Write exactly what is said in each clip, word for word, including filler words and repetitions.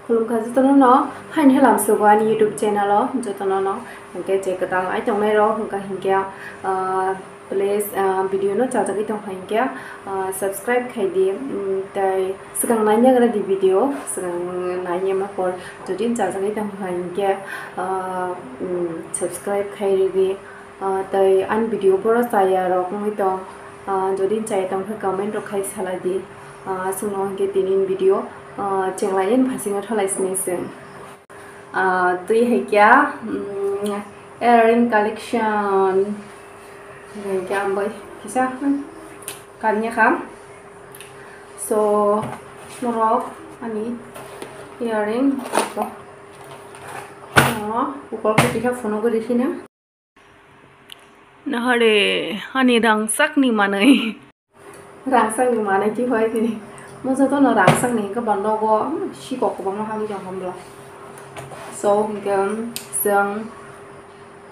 Khulumkha jotono no, haini halam sugo ani YouTube channel o jotono no, hwnkhe je kwtal ai tongnai rok hwnkha hinkhe, ah, please, ah, video no chajagwi tongkha hinkhe, ah, subscribe khai di, mm, tei swkang naina gra di video, swkang naina ma por jodi chajagwi tongkha hinkhe, ah, mm, subscribe khai rwdi. Ah, tei ani video boro chaya rok wngwi tong, ah, jodi chaya tongkhe comment rok khai salai di. Ah, chwngno hinkhe tini video, ah, chenglaini phasingo thalai sini chwng. Ah, twi hai kya, mm, earring collection. Hai kya ang bai kisa, hmm, kanya kha. So, norok ani earring, oh, ukol khe kisa phunugwi rikhi no. Nahare ani rangchakni manwi. Rangchakni manwi twi hoi tini. Mo jotono rangchakni hwnkhe ba nogo, hmm, sikok kwbangma hamwi tong hamlo. So, hwnkhe, hmm, chwng,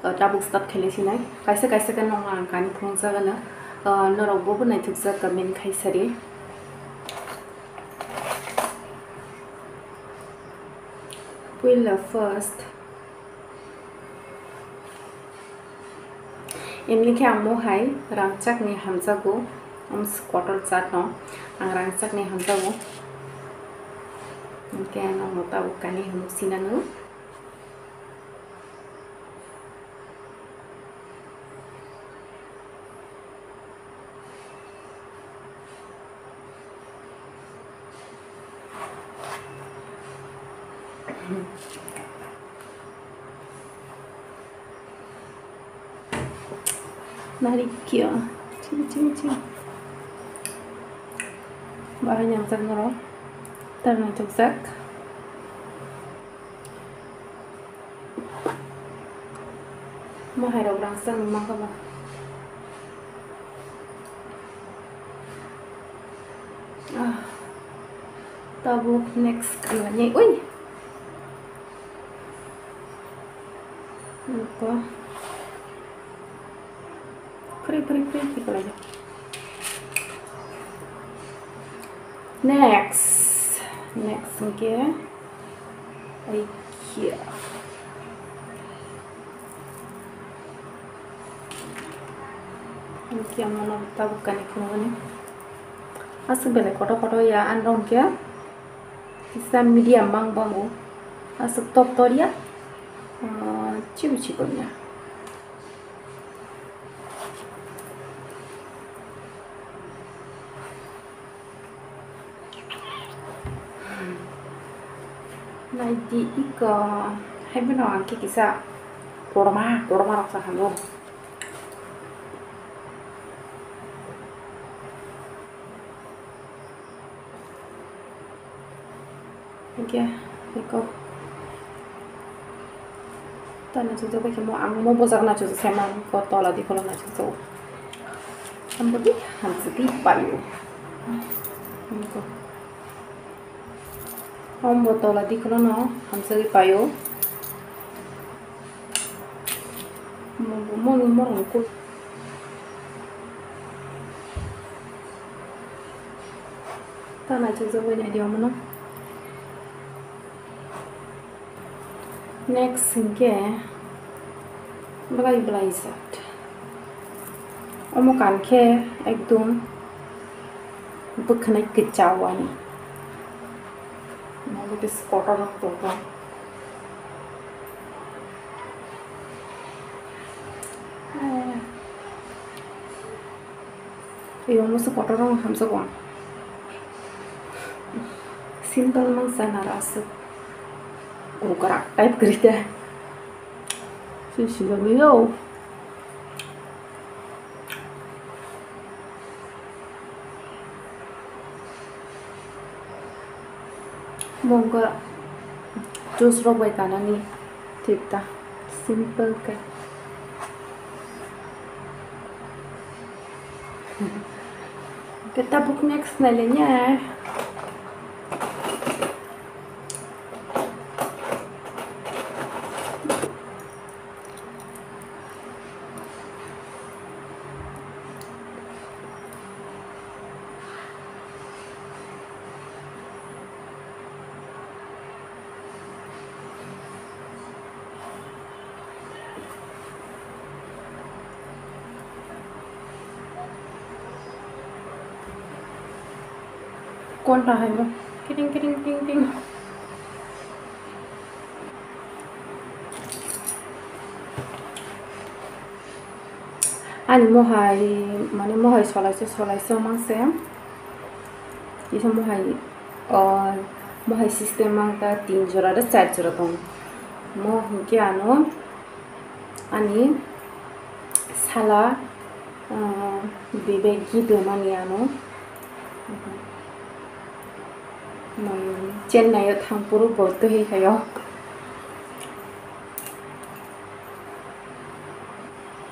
uh, tabuk start khailai sinai. Kaisa kaisa khe nokno ang kani phunukjagano. Uh, norok bo bo naithokjak comment khai sadi. Puila first. Emni khe ang mohai rangchakni hamjago, um, kotor chatno ang rangchakni hamjago. Hwnkhe ang tabuk kani hinwi sinano. Narikya. Chini, chini, chini. Bahai nangjakno rw. Tar nangjakjak. Mahairok rangchak ni mankha ba. Ah, tabuk next khlani. Ui. Iko. Free, free, free, free, free. Next. Next, okay. Aikia. Aikia, mono tabuk kani khunugani. Asuk belai kotor kotor ya, androng khe. Kisa medium bang bango. Asuk top tor ya. Ah, chibu chibu ya. Naidi iko, hai bino ang khe kisa korma, korma rok sa hango. Hingke, eko. Tani chujak bai khe mo ang mo bojak na chujak se ma ko tola di kholo na chujak. Hambo di hamsi di payo. Eko. Om bo tola di kholo no hamsi di payo. Mo mo mo mo ko. Ta naithokjagwi naidi omono. Next hinkhe belai belai jat. Omo kankhe ekdom bwkhwnai kwchao ani. Omo khe kotor rok tongo. Iyo musu kotor rok hamjago ang. Simple mang sana rasa. Gukrak type kerja. Sisi lagi yo. Bo wngkha juice rok bai kanani thik ta, simple khe. Khe tabuk next nai le nya. Phone ta hai mo. Kiting, kiting, kiting, kiting. Ani mohai, mane mohai solaisa, solaisa mangse. Kisa mohai, o, mohai system mang ta tin jora da char jora tong. Mo hingke ano ani sala, ah, Vivek gift mani ano. Chennai o thang puru bo twi khayo.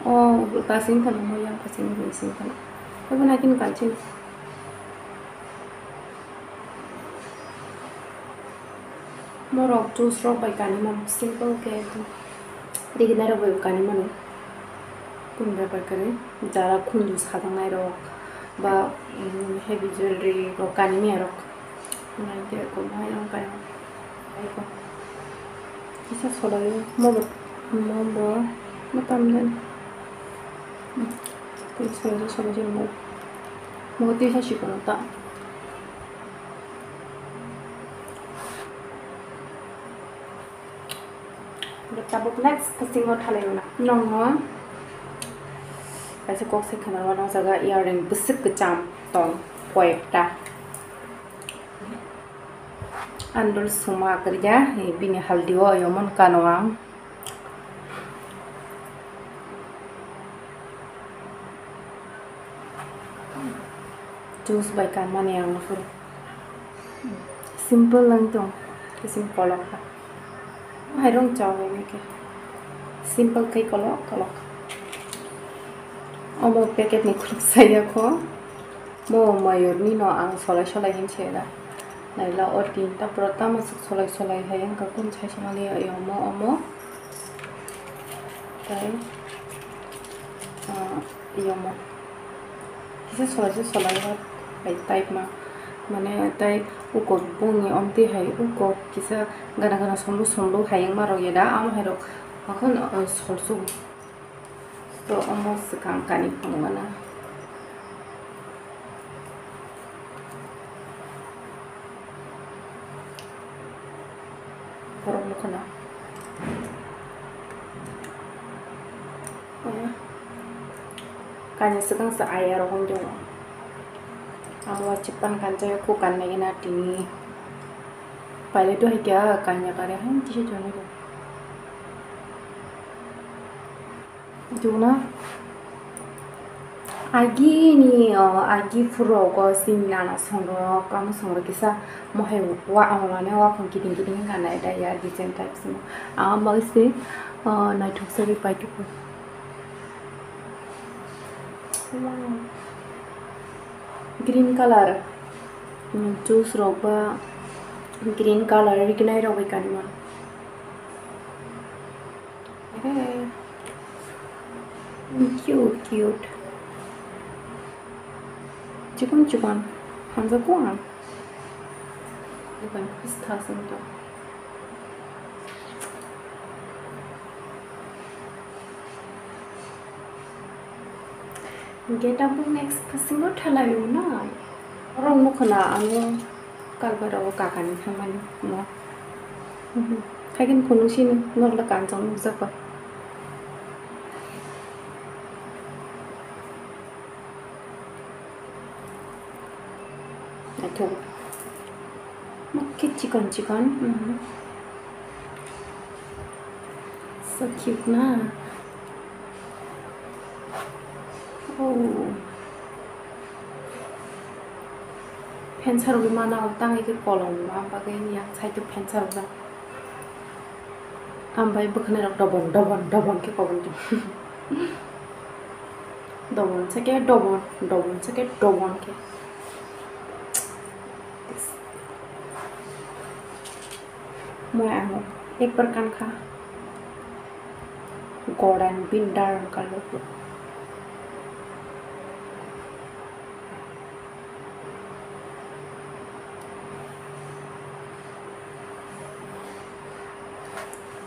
O, kasing khana mo yang kasing ni sing khana. Abo na kin kalchin. Morok juice rok bai kani mano simple khe. Riginai rok bai kani mano. Kun bai bai kani jara khunju sajaknai rok ba, mm, heavy jewelry rok kani maya rok. Nai khe ko mai rok kani. Ai ko. Kisa solai mo bo, mo bo, mo tam den. Tei solai solai mo. Mo tei sa sikono ta. Tabuk next kasingo thalai rwna. Nongo kaisa kok se khana rwna jaga earring bwswk kwcham tong koyekta. Andul suma kwrwya, bini haldi o yomon kano ang. Juice bai kanmani ang phuru. Simple lang tong, kisim kolok kha. Hai rong chao hai khe. Simple khai kolok kolok. Omo packet ni khuluk saya kho. Mo mayur ni no ang solai solai hin se da. Naila o tin ta pura tamo suk solai solai hai ang ka kun sai samali ya omo omo. Tai, ah, yomo. Kisa solai se solai rok hai type ma. Mane tai uko bungni omtwi hai uko kisa gana gana somlu somlu hai wngma rok ya da. Amo hai rok hakhon, ah, solsu. To omo swkang kani phunukna. Borok nukho na. Kanya swkang se ayarok wng tongo. Amo chipan kanjak kho kannai na tini. Pailai to hai kya kanya kare hai tisa tongo. Jona. Agini, o, agi phurok o sini nana songrok, kamo songrok kisa mohai wa, o, mane wakhong kiting kiting wngkha nai da ya design type simo. Ang bagwi se, o, naithok sagwi paithago. Wow. Green color, mm, juice rok ba green color rikinai rok bai kanimon. Hey. Cute, cute. Chikon, chikon. Hamjakgo ang. Bukan pista sento. Hingke tabuk next kasingo thalai rwnai. Borok nukho na ang o karbar o kakani thangmani no. Mhm. Khaikhe phunuk sini nok le kanchong nukjakgo. Naithok. Mak khe chikon chikon. Mhm. So cute na. Oh. Phensa rwgwi mana o tangwi khe kolom, am bagwi yang side o phensa rwjak. Am bai bwkhanai rok dobon, dobon, dobon khe kolom. Dobon se khe dobon, dobon se khe dobon khe. Moi ang ek bar kankha. Goran bini darang kalok.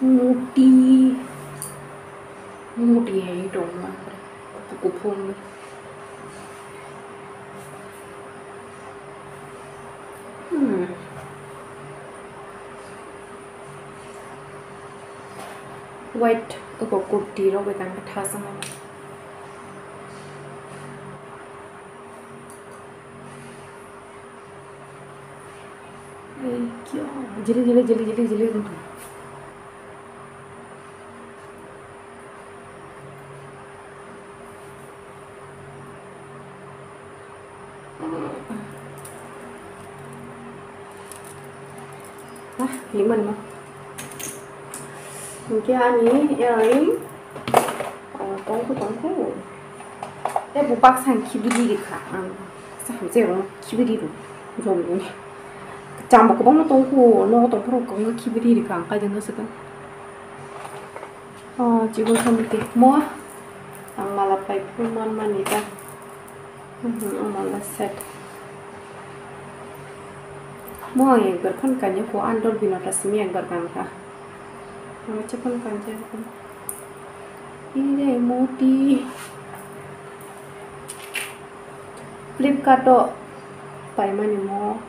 Muti. Muti hai dong ma. Kuphung. White, oko kurti rok bai tang khe tha sama. Ei kyo, jili, jili, jili, jili, jili wng tong. Ah, limon mo. Hingke ani earring, ah, tongkhu, tongkhu. Tei bo baksa ang khibidi rikha, ang sa hamjai rok khibidi rw, jom ni. Chamba kwbangma tongkhu, nogo tongphuru kwbangma khibidi rikha, ang kaijak no swkang. Oh, chibui khamti mo ang mala pai phuru man mani ta. Mhm, ang mala set. Mo ang ekbar khan kanya ko andor binota simi ekbar kang kha. Ang chapon kanja ko. Ire moti. Flipkart o pai mani mo.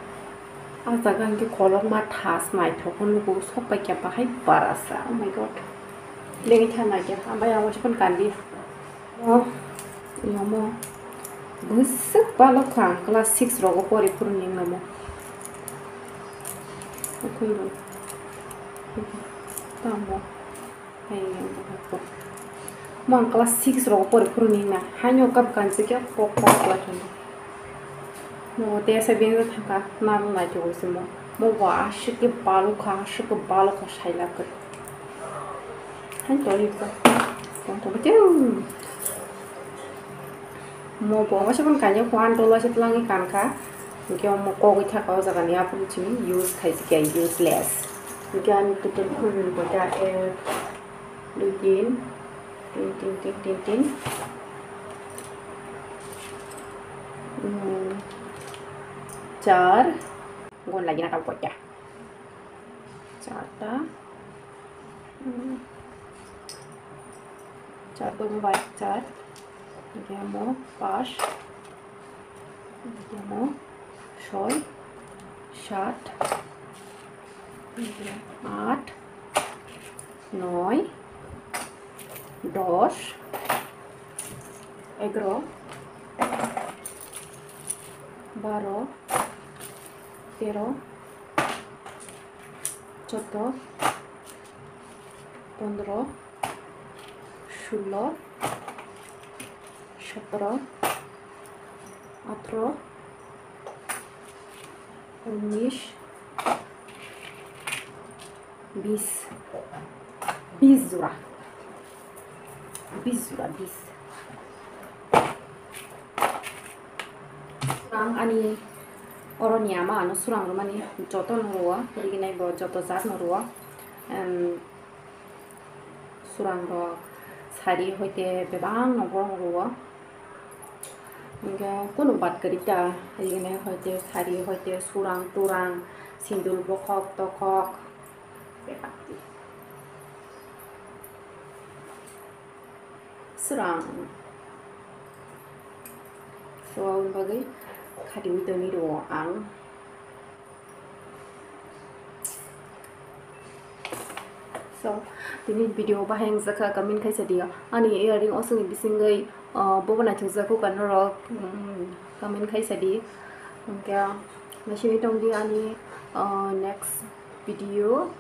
Ah, jaga hingke kolokma thas naithok hwnwi bo sok pai khe bahai barasa. Oh my God. Lengwi thang nai khe, hambai abo se phone kandi. Oh, yomo. Bwswk balok kha ang class six rogo pori phuru ning namo. Ukhungo. Tamo. Mo ang class six rogo pori phuru ning na. Haino kap kansi khe kok kok khlai thangma. Mo te asa bini thangka nang nai thangwi se mo. Mo bo aswk khe balok kha, aswk khe balok kha sai lak khe. Hai tori ko. Tong tong tong. Mo bo omo se phone kanya ko an dolo se twlangwi kankha. Hingke omo kogwi thaka o jaga ni aphuru chini use khaisi khe useless. Hingke ani total khurui bo da ek, dui, tin, tin, tin, tin, tin, tin. Hmm, char. Gon lagi na tau kota. Charta. Hmm. Char dong bai char. Hingke amo pas. Hingke amo soi. Sat. Hingke at. Noi. Dos. Egaro. Baro. Tero. Choddo, pondro, sulo, sotro, atro, unis, bis, bis jora. Bis jora, bis. Ang ani oroni ama ano surang rwmani joto no rwo, riginai bo joto jat no rwo. Em, surang rok sari hoite bebak no borok rwo. Hingke kunu bad kwrwi ta, riginai hoite sari hoite surang turang, sindul bokhok tokhok. Srang. So, aboni bagwi khatiwi tongwi rwo ang. So, tini video bahai wngjakha, comment khaisa diyo. Ani earring osongni bisingwi, uh, bobo naithokjak kho ka norok, mm, comment khaisa di. Hwnkhe, naisingwi tongdi ani, uh, next video.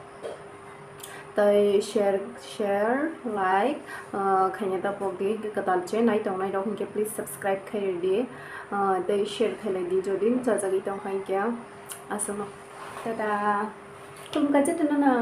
Tai share, share, like, uh, khaina ta pokdi, hwnkhe kwtal chenai tongnai rok hwnkhe please subscribe khairidi, uh, tai share khailai di, jodi chajagwi tongkha hwnkhe aswkno. Tata. Khulumkha jotono no.